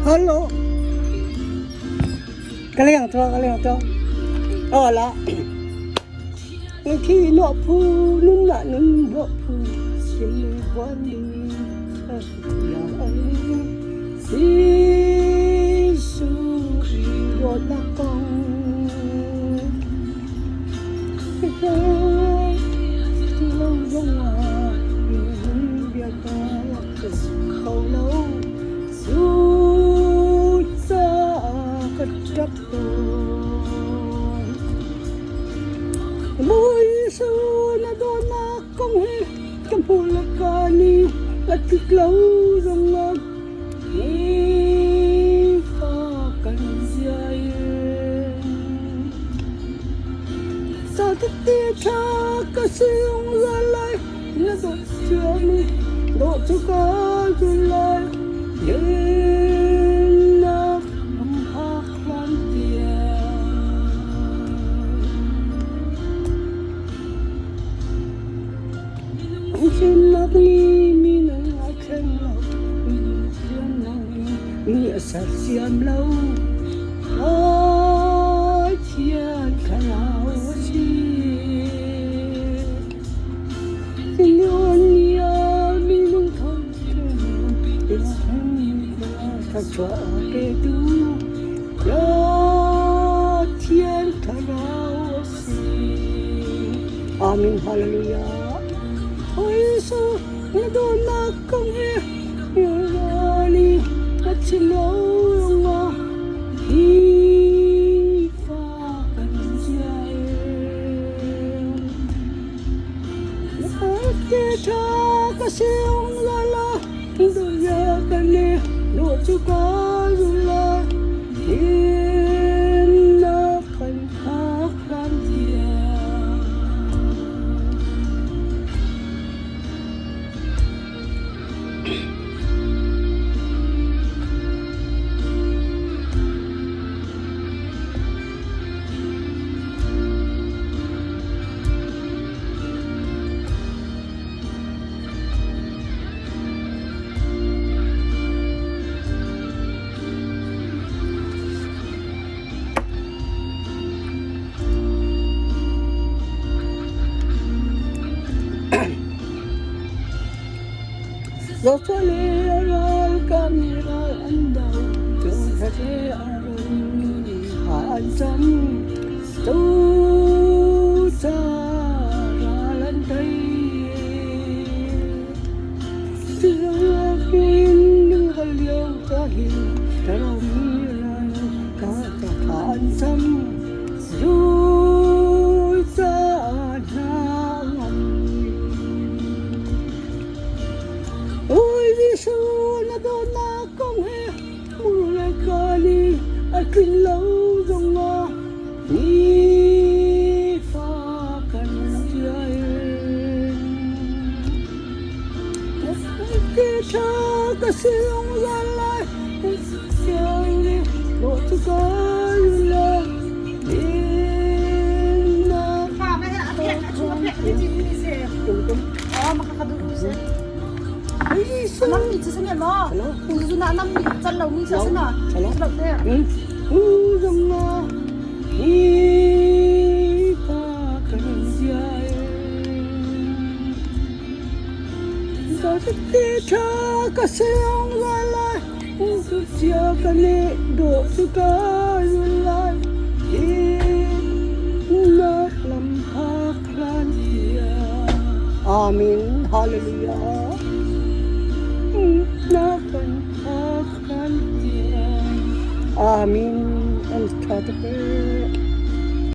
Hello. Ka leng to, ka leng to. Oh la. Khi nọ phu nun na nun nọ phu sim quan đi Jesuh dawtnak kong Lo zongah bia ka rak kho lo Cucaah ka ṭap tawn. Bawi Jesuh na dawtnak kong hi ka hmuh le ka ni a tlik lo zongah nifa kan zia in sa tete ṭha ka si zungzal lai na dawt ciami dawh cu ka zul lai Lennak lam phak hlan tiang. Thimnak nih minung a thleng lo, minung thiamnak nih mi a sersiam lo. Pathian thlarau a si. Silonia minung thluachuah a petu Pathian thlarau a si. Amen. Hallelujah. Jesuh na dawtnak kong hi ni ka chim lo hi fa kan zia Te ka siung la la du ya ka le lu chu ka lu la in na kan phak hlan tiang. Zothua le ral kam nih ral an do, Cungthla a run nih ha an cam. Cucaah ral an tei. Sianginn ka lio ka hin, Taraumi ral ka ha an cam. Cucaah hna ngam. Oi Jesuh na dawtnak kong he mur le kali a tlin lo zongah nifa kan cia in ke tha ka si zungzal lai siang dawh cu ka la Fa me a phek a chu a phek ni cin ni se. Oh makakadudu se. Anam mi chu sene mo. Tu na anam mi chan lo mi sa sena. Lo te. U zong ma hi pa kan zia Ka te tha ka seong la lai u chia ka le do chu ka lai nak lam phak hlan Amen. Hallelujah. Na kan phak hlan Amen. An tha tuk e.